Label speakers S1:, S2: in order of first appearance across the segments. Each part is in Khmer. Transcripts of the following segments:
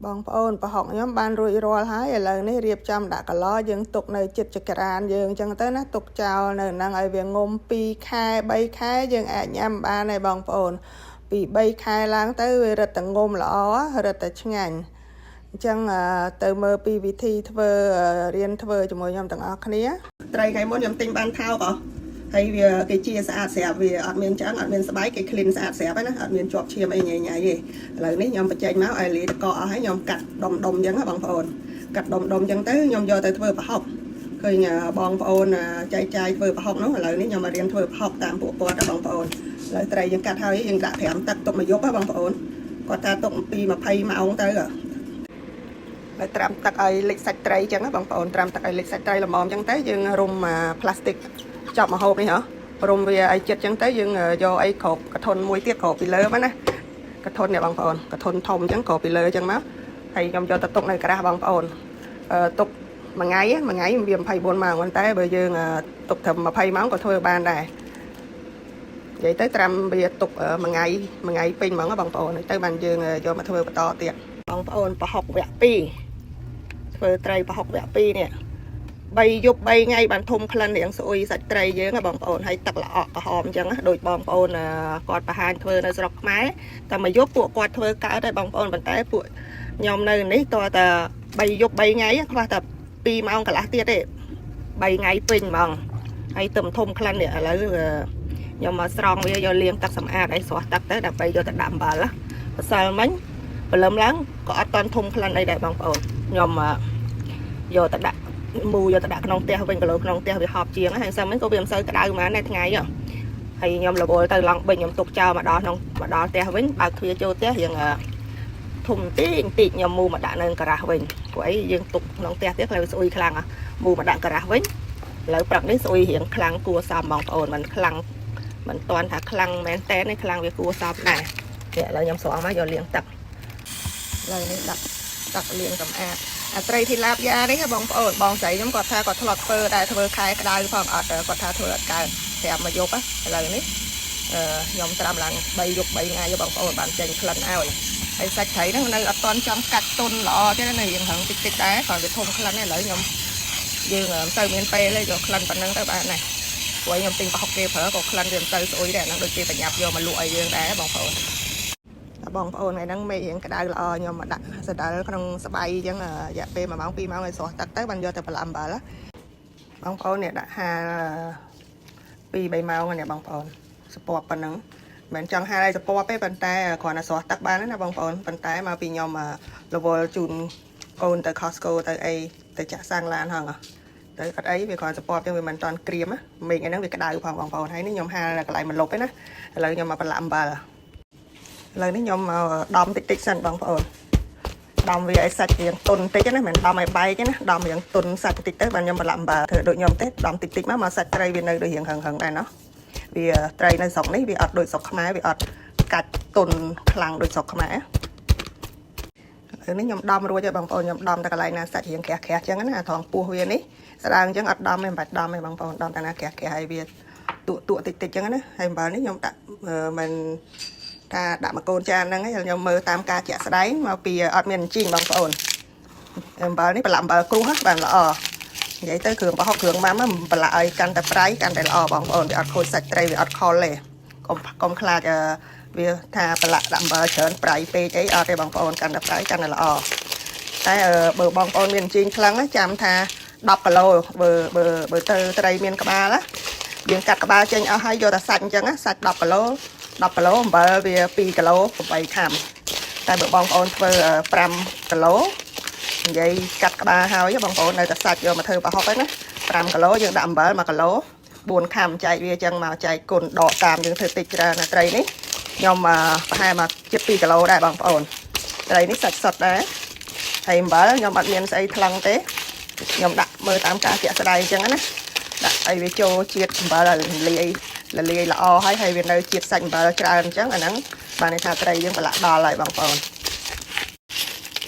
S1: បងប្អូនប្រហុកខ្ញុំបានរួចរាល់ហើយឥឡូវនេះរៀបចំដាក់កឡយើងទុកនៅចិត្តចក្រានយើងអញ្ចឹងទៅណាទុកចោលនៅហ្នឹងឲ្យវាងុំ2ខែ3ខែយើងអាចញ៉ាំបានហើយបងប្អូនពី3ខែឡើងទៅវារឹតតែងុំល្អរឹតតែឆ្ងាញ់អញ្ចឹងទៅមើលពីវិធីធ្វើរៀនធ្វើជាមួយខ្ញុំទាំងអស់គ្នាត្រីថ្ងៃមុនខ្ញុំទិញបានថោកហ៎ហើយវាគេជាស្អាតស្រាប់វាអត់មានឆ្អឹងអត់មានស្បែកគេ clean ស្អាតស្រាប់ហើយណាអត់មានជាប់ឈាមអីញ៉ៃញ៉ៃទេឥឡូវនេះខ្ញុំបញ្ចេញមកឲ្យលាយតកអស់ហើយខ្ញុំកាត់ដុំដុំអញ្ចឹងណាបងប្អូនកាត់ដុំដុំអញ្ចឹងទៅខ្ញុំយកទៅធ្វើប្រហុកឃើញបងប្អូនចែកចាយធ្វើប្រហុកនោះឥឡូវនេះខ្ញុំមករៀនធ្វើប្រហុកតាមពួកគាត់ណាបងប្អូនឥឡូវត្រីយើងកាត់ហើយយើងដាក់ត្រាំទឹកទុកមួយយប់ណាបងប្អូនគាត់ថាទុកពី20ម៉ោងទៅហើយត្រាំទឹកឲ្យលិចសាច់ត្រីអញ្ចឹងណាបងប្អូនត្រាំទឹកឲ្យលិចសាច់ត្រីល្មមអញ្ចឹងទៅយើងរុំផ្លាស្ទិកចប់ម្ហូបនេះហ៎រុំវាឲ្យចិត្តអញ្ចឹងទៅយើងយកអីគ្របកធុនមួយទៀតគ្របពីលើមកណាកធុននេះបងប្អូនកធុនធំអញ្ចឹងគ្របពីលើអញ្ចឹងមកហើយខ្ញុំយកទៅទុកនៅក្រាស់បងប្អូនអឺទុកមួយថ្ងៃមួយថ្ងៃវា24ម៉ោងប៉ុន្តែបើយើងទុកត្រឹម20ម៉ោងក៏ធ្វើបានដែរនិយាយទៅត្រាំវាទុកមួយថ្ងៃមួយថ្ងៃពេញហ្មងបងប្អូនទៅបានយើងយកមកធ្វើបន្តទៀតបងប្អូនប្រហុកវគ្គ2ធ្វើត្រីប្រហុកវគ្គ2នេះ3យប់3ថ្ងៃបានធំក្លិនរៀងស្អុយសាច់ត្រីយើងបងប្អូនហើយទឹកល្អក់ក្រហមអញ្ចឹងដូចបងប្អូនគាត់បង្ហាញធ្វើនៅស្រុកខ្មែរតែមួយយប់ពួកគាត់ធ្វើកើតដែរបងប្អូនប៉ុន្តែពួកខ្ញុំនៅនេះតើតែ3យប់3ថ្ងៃខ្វះតែ2ម៉ោងកន្លះទៀតទេ3ថ្ងៃពេញហ្មងហើយទឹមធំក្លិននេះឥឡូវខ្ញុំមកស្រង់វាយកលាងទឹកសម្អាតឲ្យស្រស់ទឹកទៅដើម្បីយកទៅដាក់អំបិលម្សិលមិញព្រលឹមឡើងក៏អត់តន់ធំក្លិនអីដែរបងប្អូនខ្ញុំយកទៅដាក់មូយកទៅដាក់ក្នុងផ្ទះវិញគីឡូក្នុងផ្ទះវាហប់ជាងហើយសិនមិញក៏វាមិនសូវក្តៅហ្មងដែរថ្ងៃហ៎ហើយខ្ញុំរវល់ទៅឡង់បិញខ្ញុំទុកចោលមកដល់ក្នុងមកដល់ផ្ទះវិញបើកទ្វារចូលផ្ទះរៀងធំតិចតិចខ្ញុំមូមកដាក់នៅការ៉ាស់វិញព្រោះអីយើងទុកក្នុងផ្ទះទៀតខ្លាចវាស្អុយខ្លាំងមូមកដាក់ការ៉ាស់វិញឥឡូវព្រឹកនេះស្អុយរៀងខ្លាំងគួរសមបងប្អូនមិនខ្លាំងមិនតាន់ថាខ្លាំងមែនតែនទេខ្លាំងវាគួរសមដែរនេះឥឡូវខ្ញុំស្រង់មកយកលាងទឹកឥឡូវនេះដាក់ទឹកលាងសម្អាតអាត្រីធីឡាបយ៉ានេះបងប្អូនបងស្រីខ្ញុំគាត់ថាគាត់ធ្លាប់ធ្វើដែរធ្វើខែក្តៅផងអត់គាត់ថាធ្វើអត់កើតត្រាប់មកយប់ឥឡូវនេះអឺខ្ញុំត្រាំឡើង3យប់3ថ្ងៃបងប្អូនបានចេញក្លិនឲ្យហើយសាច់ត្រីហ្នឹងនៅអត់តន់ចំកាត់ទុនល្អទេនៅរៀងរឹងតិចតិចដែរគ្រាន់វាធំក្លិនឥឡូវខ្ញុំយើងមិនសូវមានពេលទេយកក្លិនប៉ុណ្ណឹងទៅបានដែរព្រោះខ្ញុំទិញប្រហុកគេប្រើក៏ក្លិនវាមិនសូវស្អុយដែរហ្នឹងដូចគេប្រញាប់យកមកលក់ឲ្យយើងដែរបងប្អូនបងប្អូនថ្ងៃហ្នឹងមេឃរៀងក្តៅល្អខ្ញុំមកដាក់សដិលក្នុងស្បៃអញ្ចឹងរយៈពេល1ម៉ោង2ម៉ោងឲ្យស្រស់ទឹកទៅបានយកទៅប្រឡាំអំបិលបងប្អូននេះដាក់ហាល2 3ម៉ោងនេះបងប្អូនសពប់ប៉ុណ្ណឹងមិនចង់ហាលឲ្យសពប់ទេប៉ុន្តែគ្រាន់តែស្រស់ទឹកបានណាបងប្អូនប៉ុន្តែមកពីខ្ញុំរវល់ជូនកូនទៅ Costco ទៅអីទៅចាក់សាំងឡានហងទៅអត់អីវាគ្រាន់សពប់ចឹងវាមិនតាន់ក្រៀមមេឃហ្នឹងវាក្តៅផងបងប្អូនហើយនេះខ្ញុំហាលកន្លែងម្លប់ឯណាឥឡូវខ្ញុំមកប្រឡាក់អំបិលឥឡូវនេះខ្ញុំមកដំតិចតិចសិនបងប្អូនដំវាឲ្យសាច់រៀងទុនតិចណាមិនដំឲ្យបែកទេណាដំរៀងទុនសាច់តិចទៅបានខ្ញុំប្រឡាក់អំបិលធ្វើដូចខ្ញុំទេដំតិចតិចមកមកសាច់ត្រីវានៅដូចរៀងហឹងហឹងដែរណោះវាត្រីនៅស្រុកនេះវាអត់ដូចស្រុកខ្មែរវាអត់កាច់ទុនខ្លាំងដូចស្រុកខ្មែរឥឡូវនេះខ្ញុំដំរួចហើយបងប្អូនខ្ញុំដំតែកន្លែងណាសាច់រៀងក្រាស់ក្រាស់ចឹងណាអាត្រង់ពោះវានេះស្ដើងចឹងអត់ដំទេមិនបាច់ដំទេបងប្អូនដំតែណាក្រាស់ក្រាស់ហើយវាទក់ទក់តិចតិចចឹងណាហើយអំបិលនេះខ្ញុំដាក់មិនថាដាក់មកកូនចានហ្នឹងឯងខ្ញុំមើលតាមការជាក់ស្ដែងមកពីអត់មានអញ្ជីងបងប្អូនអំបិលនេះប្រឡាក់អំបិលគ្រួសបានល្អនិយាយទៅគ្រឿងប្រហុកគ្រឿងម៉ាំប្រឡាក់ឲ្យកាន់តែប្រៃកាន់តែល្អបងប្អូនវាអត់ខូចសាច់ត្រីវាអត់ខុលទេកុំកុំខ្លាចវាថាប្រឡាក់ដាក់អំបិលច្រើនប្រៃពេកអីអត់ទេបងប្អូនកាន់តែប្រៃកាន់តែល្អតែបើបងប្អូនមានអញ្ជីងខ្លាំងចាំថា10គីឡូបើបើបើទៅត្រីមានក្បាលណាយើងកាត់ក្បាលចេញអស់ហើយយកតែសាច់អញ្ចឹងសាច់10គីឡូ10គីឡូអំបិលវា2គីឡូ8ខាំតែបើបងប្អូនធ្វើ5គីឡូនិយាយកាត់ក្បាលហើយបងប្អូននៅតែសាច់យកមកធ្វើប្រហុកហ្នឹងណា5គីឡូយើងដាក់អំបិល1គីឡូ4ខាំចែកវាអញ្ចឹងមកចែកគុណដកតាមយើងធ្វើតិចច្រើនណាត្រីនេះខ្ញុំប្រហែលមកជិត2គីឡូដែរបងប្អូនត្រីនេះសាច់សុទ្ធដែរហើយអំបិលខ្ញុំអត់មានស្អីថ្លឹងទេខ្ញុំដាក់មើលតាមការជាក់ស្ដែងអញ្ចឹងណាដាក់ឲ្យវាចូលជាតិអំបិលឲ្យលាយលលាយល្អហើយហើយវានៅជាតិសាច់អំបិលច្រើនអញ្ចឹងអាហ្នឹងបានន័យថាត្រីយើងប្រឡាក់ដល់ហើយបងប្អូន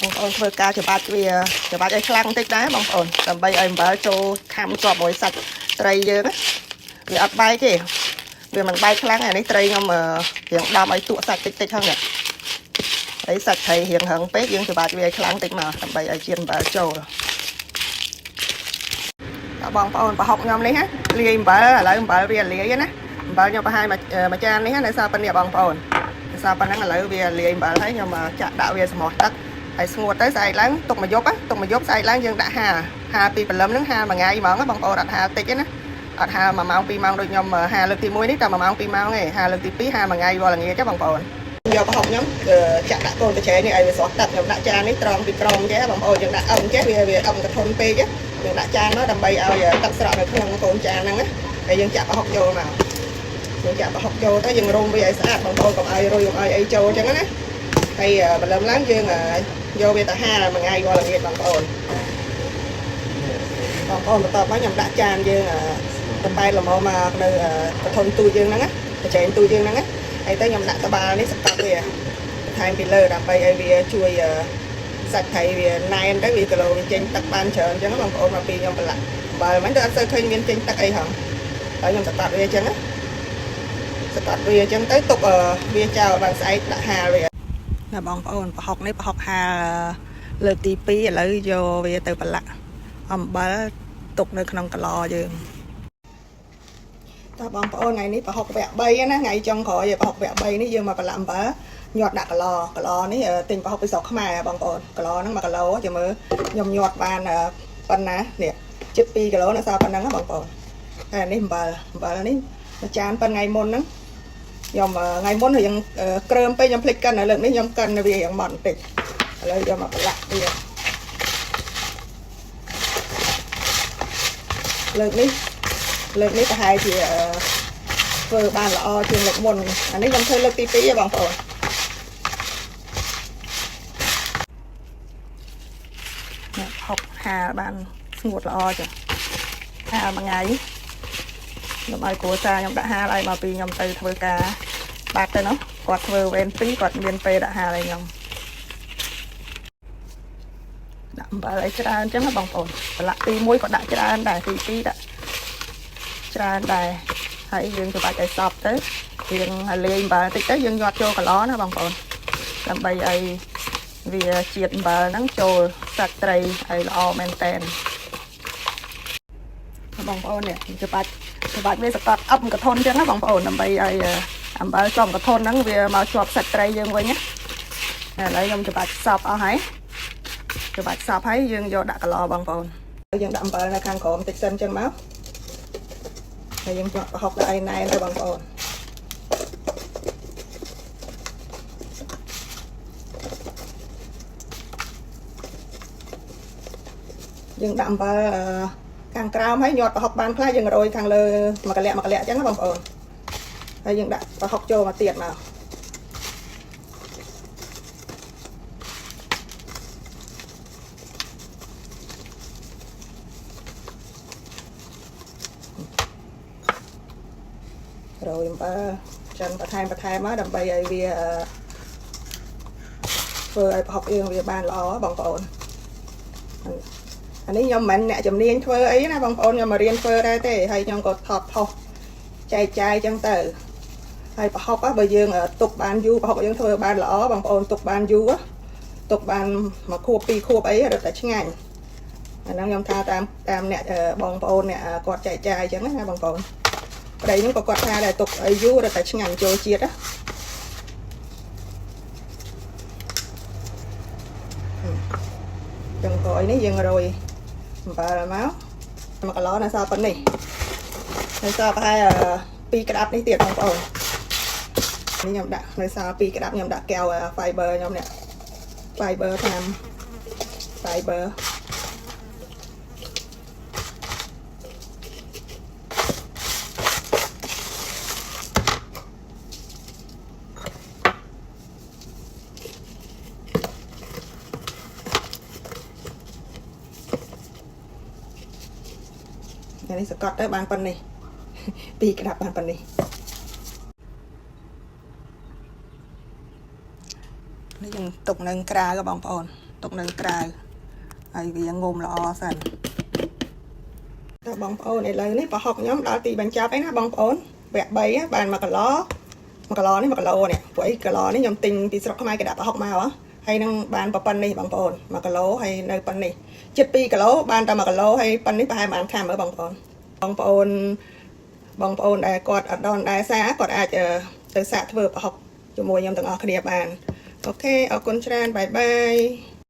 S1: បងប្អូនធ្វើការច្បាច់វាច្បាច់ឲ្យខ្លាំងបន្តិចដែរបងប្អូនដើម្បីឲ្យអំបិលចូលខាំជាប់មួយសាច់ត្រីយើងណាវាអត់បែកទេវាមិនបែកខ្លាំងអានេះត្រីខ្ញុំរៀងដំឲ្យទក់សាច់តិចតិចហ្នឹងនេះ ហើយសាច់ត្រីរៀងរឹងពេកយើងច្បាច់វាឲ្យខ្លាំងតិចមកដើម្បីឲ្យជាតិអំបិលចូលតើបងប្អូនប្រហុកខ្ញុំនេះណាលាយអំបិលឥឡូវអំបិលវាលាយណាអំបិលខ្ញុំបង្ហាញមួយចាននេះណានៅសល់ប៉ុណ្នេះបងប្អូននៅសល់ប៉ុណ្ណឹងឥឡូវវាលាយអំបិលហើយខ្ញុំចាក់ដាក់វាសម្រស់ទឹកហើយស្ងួតទៅស្អែកឡើងទុកមួយយប់ទុកមួយយប់ស្អែកឡើងយើងដាក់ហាលហាលពីព្រលឹមហ្នឹងហាលមួយថ្ងៃហ្មងបងប្អូនអត់ហាលតិចទេណាអត់ហាល1ម៉ោង2ម៉ោងដូចខ្ញុំហាលលើកទី1នេះតែ1ម៉ោង2ម៉ោងទេហាលលើកទី2ហាលមួយថ្ងៃវល់ល្ងាចទេបងប្អូនយកប្រហុកខ្ញុំចាក់ដាក់កូនបច្ចេនេះឲ្យវាស្រស់ទឹកខ្ញុំដាក់ចាននេះត្រង់ពីក្រោមចេះបងប្អូនយើងដាក់អឹមចេះវាវាអឹមកធន់ពេកយើងដាក់ចានមកដើម្បីឲ្យទឹកស្រក់នៅក្នុងកូនចានហ្នឹងណាហើយយើងចាក់ប្រហុកចូលមកយើងចាក់ប្រហុកចូលទៅយើងរុំវាឲ្យស្អាតបងប្អូនកុំឲ្យរុយកុំឲ្យអីចូលអញ្ចឹងណាហើយបលឹមឡើងយើងយកវាទៅហាលមួយថ្ងៃវល់ល្ងាចបងប្អូនបងប្អូនបន្ទាប់មកខ្ញុំដាក់ចានយើងតំបែកល្មមមកនៅកធន់ទូចយើងហ្នឹងណាបច្ចេកទូចយើងហ្នឹងណាហើយទៅខ្ញុំដាក់ត្បាល់នេះសកាត់វាបន្ថែមពីលើដើម្បីឲ្យវាជួយសាច់ត្រីវាណែនទៅវាគីឡូវាចេញទឹកបានច្រើនអញ្ចឹងបងប្អូនមកពីខ្ញុំប្រឡាក់អំបិលមិនទៅអត់សូវឃើញមានចេញទឹកអីហងហើយខ្ញុំសកាត់វាអញ្ចឹងណាសកាត់វាអញ្ចឹងទៅទុកវាចោលបានស្អែកដាក់ហាលវាណាបងប្អូនប្រហុកនេះប្រហុកហាលលើកទី2ឥឡូវយកវាទៅប្រឡាក់អំបិលទុកនៅក្នុងកឡយើងតើបងប្អូនថ្ងៃនេះប្រហុកវគ្គ3ណាថ្ងៃចុងក្រោយប្រហុកវគ្គ3នេះយើងមកប្រឡាក់អំបិលញាត់ដាក់កឡកឡនេះទិញប្រហុកពីស្រុកខ្មែរបងប្អូនកឡហ្នឹង1គីឡូចាំមើលខ្ញុំញាត់បានប៉ុណ្ណានេះជិត2គីឡូនៅសល់ប៉ុណ្ណឹងបងប្អូនហើយនេះអំបិលអំបិលនេះមួយចានប៉ុនថ្ងៃមុនហ្នឹងខ្ញុំថ្ងៃមុនរៀងក្រើមពេកខ្ញុំភ្លេចកិនលើកនេះខ្ញុំកិនវារៀងម៉ត់បន្តិចឥឡូវយកមកប្រឡាក់វាលើកនេះលើកនេះប្រហែលជាធ្វើបានល្អជាងលើកមុនអានេះខ្ញុំធ្វើលើកទី2ហ៎បងប្អូននេះហុកហាលបានស្ងួតល្អចាហាលមួយថ្ងៃខ្ញុំឲ្យគ្រួសារខ្ញុំដាក់ហាលឲ្យមកពីខ្ញុំទៅធ្វើការបាត់ទៅនោះគាត់ធ្វើវេន2គាត់មានពេលដាក់ហាលឲ្យខ្ញុំដាក់អំបិលឲ្យច្រើនអញ្ចឹងណាបងប្អូនប្រឡាក់ទី1ក៏ដាក់ច្រើនដែរទី2ដាក់ច្រើនដែរហើយយើងច្បាច់ឲ្យសព្វទៅយើងឲ្យលាយអំបិលតិចទៅយើងញាត់ចូលកឡណាបងប្អូនដើម្បីឲ្យវាជាតិអំបិលហ្នឹងចូលសាច់ត្រីឲ្យល្អមែនតែនបងប្អូននេះច្បាច់ច្បាច់វាសកត់អឹមកធន់អញ្ចឹងណាបងប្អូនដើម្បីឲ្យអំបិលចំកធន់ហ្នឹងវាមកជាប់សាច់ត្រីយើងវិញណាឥឡូវខ្ញុំច្បាច់សព្វអស់ហើយច្បាច់សព្វហើយយើងយកដាក់កឡបងប្អូនយើងដាក់អំបិលនៅខាងក្រោមតិចសិនអញ្ចឹងមកហើយយើងប្រហុកដាក់ឲ្យណែនទៅបងប្អូនយើងដាក់អំបិលខាងក្រោមហើយញាត់ប្រហុកបានខ្លះយើងរោយខាងលើមួយកលៈមួយកលៈអញ្ចឹងណាបងប្អូនហើយយើងដាក់ប្រហុកចូលមកទៀតមករោយអំបិលចឹងបន្ថែមបន្ថែមមកដើម្បីឲ្យវាធ្វើឲ្យប្រហុកយើងវាបានល្អបងប្អូនអានេះខ្ញុំមិនមែនអ្នកជំនាញធ្វើអីណាបងប្អូនខ្ញុំមករៀនធ្វើដែរទេហើយខ្ញុំក៏ថតផុសចែកចាយចឹងទៅហើយប្រហុកបើយើងទុកបានយូរប្រហុកយើងធ្វើបានល្អបងប្អូនទុកបានយូរទុកបានមួយខួបពីរខួបអីរត់តែឆ្ងាញ់អាហ្នឹងខ្ញុំថាតាមតាមអ្នកបងប្អូនអ្នកគាត់ចែកចាយចឹងណាបងប្អូនប្តីខ្ញុំក៏គាត់ថាដែរទុកឲ្យយូររត់តែឆ្ងាញ់ចូលជាតិណាចឹងក្រោយនេះយើងរោយអំបិលមក1គីឡូនៅសល់ប៉ុណ្នេះនៅសល់ប្រហែល2ក្តាប់នេះទៀតបងប្អូននេះខ្ញុំដាក់នៅសល់2ក្តាប់ខ្ញុំដាក់កែវ fiber ខ្ញុំនេះ fiber តាម fiber នេះសកត់ទៅបានប៉ុណ្នេះពីរក្តាប់បានប៉ុណ្នេះនេះយើងទុកនៅក្រៅបងប្អូនទុកនៅក្រៅហើយវាងុំល្អសិនតើបងប្អូនឥឡូវនេះប្រហុកខ្ញុំដល់ទីបញ្ចប់ឯណាបងប្អូនវគ្គ3បាន1គីឡូ1គីឡូនេះ1គីឡូនេះព្រោះអីគីឡូនេះខ្ញុំទិញពីស្រុកខ្មែរគេដាក់ប្រហុកមកហ៎ ហើយនឹងបានប៉ុណ្ណេះបងប្អូន1គីឡូហើយនៅប៉ុណ្ណេះជិត2គីឡូបានតែ1គីឡូហើយប៉ុណ្ណេះប្រហែលបានខាំមើលបងប្អូនបងប្អូនបងប្អូនដែលគាត់អត់ដនដែរសាគាត់អាចទៅសាកធ្វើប្រហុកជាមួយខ្ញុំទាំងអស់គ្នាបាន។ OK អរគុណច្រើន bye bye។